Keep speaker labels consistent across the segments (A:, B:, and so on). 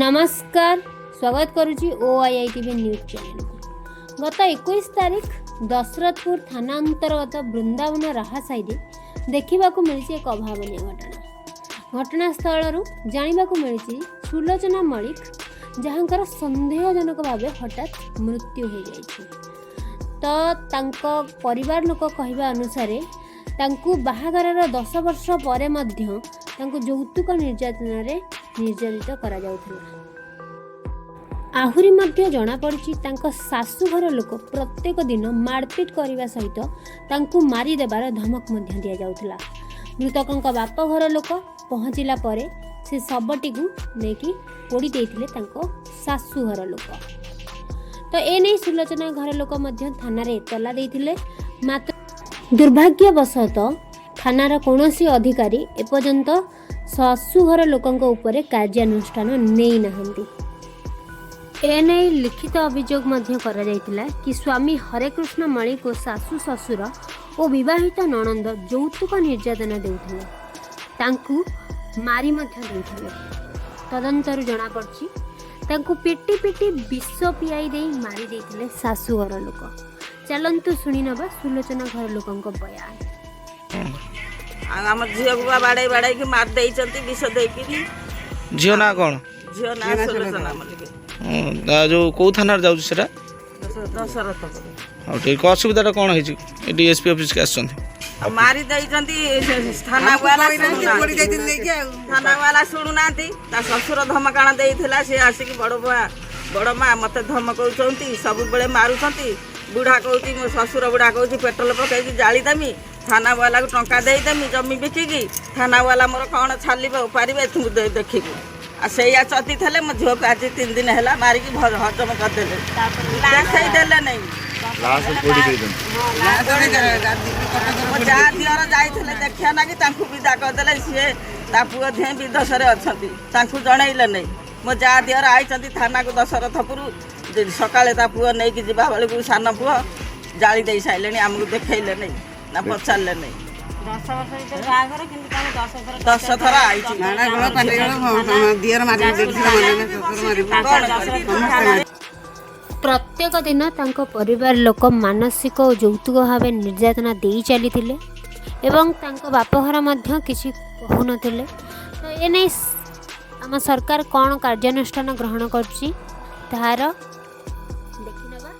A: ନମସ୍କାର, ସ୍ୱାଗତ କରୁଛି ଓଆଇଆଇ ଟିଭି ନ୍ୟୁଜ୍ ଚ୍ୟାନେଲକୁ। ଗତ 21 ତାରିଖ ଦଶରଥପୁର ଥାନା ଅନ୍ତର୍ଗତ ବୃନ୍ଦାବନ ରାହାସାହିରେ ଦେଖିବାକୁ ମିଳିଛି ଏକ ଅଭାବନୀୟ ଘଟଣା। ଘଟଣାସ୍ଥଳରୁ ଜାଣିବାକୁ ମିଳିଛି, ସୁଲୋଚନା ମଳିକ, ଯାହାଙ୍କର ସନ୍ଦେହଜନକ ଭାବେ ହଠାତ୍ ମୃତ୍ୟୁ ହୋଇଯାଇଛି। ତ ତାଙ୍କ ପରିବାର ଲୋକ କହିବା ଅନୁସାରେ, ତାଙ୍କୁ ବାହାଘରର 10 ବର୍ଷ ପରେ ମଧ୍ୟ ତାଙ୍କୁ ଯୌତୁକ ନିର୍ଯାତନାରେ ନିର୍ଯାତିତ କରାଯାଉଥିଲା। ଆହୁରି ମଧ୍ୟ ଜଣାପଡ଼ିଛି, ତାଙ୍କ ଶାଶୁଘର ଲୋକ ପ୍ରତ୍ୟେକ ଦିନ ମାଡ଼ପିଟ କରିବା ସହିତ ତାଙ୍କୁ ମାରିଦେବାର ଧମକ ମଧ୍ୟ ଦିଆଯାଉଥିଲା। ମୃତକଙ୍କ ବାପଘର ଲୋକ ପହଞ୍ଚିଲା ପରେ ସେ ଶବଟିକୁ ନେଇକି ପୋଡ଼ି ଦେଇଥିଲେ ତାଙ୍କ ଶାଶୁଘର ଲୋକ। ତ ଏନେଇ ସୁଲୋଚନା ଘର ଲୋକ ମଧ୍ୟ ଥାନାରେ ଏତଲା ଦେଇଥିଲେ। ମାତ୍ର ଦୁର୍ଭାଗ୍ୟବଶତଃ ଥାନାର କୌଣସି ଅଧିକାରୀ ଏପର୍ଯ୍ୟନ୍ତ ଶାଶୁଘର ଲୋକଙ୍କ ଉପରେ କାର୍ଯ୍ୟାନୁଷ୍ଠାନ ନେଇନାହାନ୍ତି। ଏନେଇ ଲିଖିତ ଅଭିଯୋଗ ମଧ୍ୟ କରାଯାଇଥିଲା କି ସ୍ୱାମୀ ହରେକୃଷ୍ଣ ମଳିକ ଓ ଶାଶୁ ଶ୍ୱଶୁର ଓ ବିବାହିତ ନଣନ୍ଦ ଯୌତୁକ ନିର୍ଯାତନା ଦେଉଥିଲେ, ତାଙ୍କୁ ମାରି ମଧ୍ୟ ଦେଇଥିଲେ। ତଦନ୍ତରୁ ଜଣାପଡ଼ିଛି, ତାଙ୍କୁ ପିଟି ପିଟି ବିଷ ପିଆଇ ଦେଇ ମାରି ଦେଇଥିଲେ ଶାଶୁଘର ଲୋକ। ଚାଲନ୍ତୁ ଶୁଣିନେବା ସୁଲୋଚନା ଘର ଲୋକଙ୍କ ବୟାନ।
B: ଆଉ ଆମ ଝିଅକୁ ବା ବାଡ଼େଇ ବାଡ଼େଇକି ମାରି ଦେଇଛନ୍ତି ବିଷ ଦେଇକିରି।
C: ଝିଅ ନାଁ କ'ଣ?
B: ଝିଅ ନାଁ ସୁଲୋଚନା ମଲ୍ଲିକ।
C: ହଁ, ଯୋଉ କୋଉ ଥାନାରେ ଯାଉଛି ସେଟା?
B: ଦଶରଥ।
C: ହଉ ଠିକ୍। ଅସୁବିଧାଟା କ'ଣ ହେଇଛି? ଡିଏସ୍ପି ଅଫିସକି ଆସିଛନ୍ତି।
B: ଆଉ ମାରି ଦେଇଛନ୍ତି, ଥାନା ବାଲା ଶୁଣୁନାହାନ୍ତି, ଥାନା ବାଲା ଶୁଣୁନାହାନ୍ତି। ତା ଶ୍ୱଶୁର ଧମକାଣ ଦେଇଥିଲା। ସିଏ ଆସିକି, ବଡ଼ ମା, ବଡ଼ ମା, ମୋତେ ଧମକଉଛନ୍ତି, ସବୁବେଳେ ମାରୁଛନ୍ତି। ବୁଢ଼ା କହୁଛି, ମୋ ଶ୍ୱଶୁର ବୁଢ଼ା କହୁଛି, ପେଟ୍ରୋଲ ପକେଇକି ଜାଳିଦେମି, ଥାନା ବାଲାକୁ ଟଙ୍କା ଦେଇଦେମି ଜମି ବିକିକି, ଥାନା ବାଲା ମୋର କ'ଣ ଛାଲିବ ପାରିବେ ତୁ ଦେଖିବୁ। ଆଉ ସେଇଆ ଚତି ଥିଲେ ମୋ ଝିଅକୁ ଆଜି 3 ଦିନ ହେଲା ମାରିକି ହଜମ କରିଦେଲେ, ଦେଖେଇ ଦେଲେ ନାହିଁ।
D: ଲାଶ ପୋଡ଼ି ଦେଇଛନ୍ତି।
B: ମୋ ଯାଆ ଦିଅର ଯାଇଥିଲେ ଦେଖିବା ନାଗି, ତାଙ୍କୁ ବିଦା କରିଦେଲେ। ସିଏ ତା ପୁଅ ଧିଏଁ ବିଦେଶରେ ଅଛନ୍ତି, ତାଙ୍କୁ ଜଣେଇଲେ ନାହିଁ। ମୋ ଯାଆ ଦିଅର ଆଇଛନ୍ତି ଥାନାକୁ ଦଶରଥପୁର। ସକାଳେ ତା ପୁଅ ନେଇକି ଯିବା ବେଳକୁ ସାନ ପୁଅ ଜାଳି ଦେଇ ସାରିଲେଣି। ଆମକୁ ଦେଖେଇଲେ ନାହିଁ ନା ପଚାରିଲେ ନାହିଁ। 10 ଥର ଆଇଛି।
E: ଦିଅର ମାରିବୁ, ଦେଢ଼ଶୁର ମାରିବୁ, ଶ୍ୱଶୁର ମାରିବୁ।
B: କଣ କରିବି?
A: ପ୍ରତ୍ୟେକ ଦିନ ତାଙ୍କ ପରିବାର ଲୋକ ମାନସିକ ଓ ଯୌତୁକ ଭାବେ ନିର୍ଯାତନା ଦେଇ ଚାଲିଥିଲେ ଏବଂ ତାଙ୍କ ବାପଘର ମଧ୍ୟ କିଛି କହୁନଥିଲେ। ତ ଏନେଇ ଆମ ସରକାର କ'ଣ କାର୍ଯ୍ୟାନୁଷ୍ଠାନ ଗ୍ରହଣ କରୁଛି, ତାହାର ଦେଖିନେବା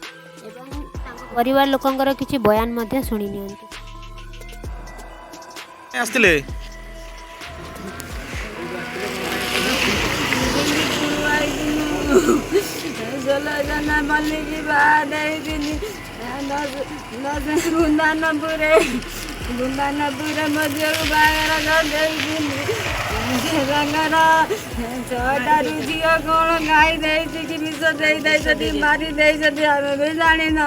A: ଏବଂ ତାଙ୍କ ପରିବାର ଲୋକଙ୍କର କିଛି ବୟାନ ମଧ୍ୟ ଶୁଣି ନିଅନ୍ତୁ।
C: ଆସିଥିଲେ।
F: ସୁଲୋଚନା ମଲ୍ଲିକ ବାହା ଦେଇଥିଲି ବୃନ୍ଦାବନପୁରେ। ବୃନ୍ଦାବନପୁରେ ମୋ ଝିଅକୁ ବାହାଘର କରିଦେଇଥିଲି। ସେ ତାଙ୍କର 6ଟାରୁ ଝିଅ କ'ଣ ଖାଇ ଦେଇଛି କି ବିଷ ଦେଇ ଦେଇଛନ୍ତି, ମାରି ଦେଇଛନ୍ତି, ଆମେ ବି ଜାଣିନ।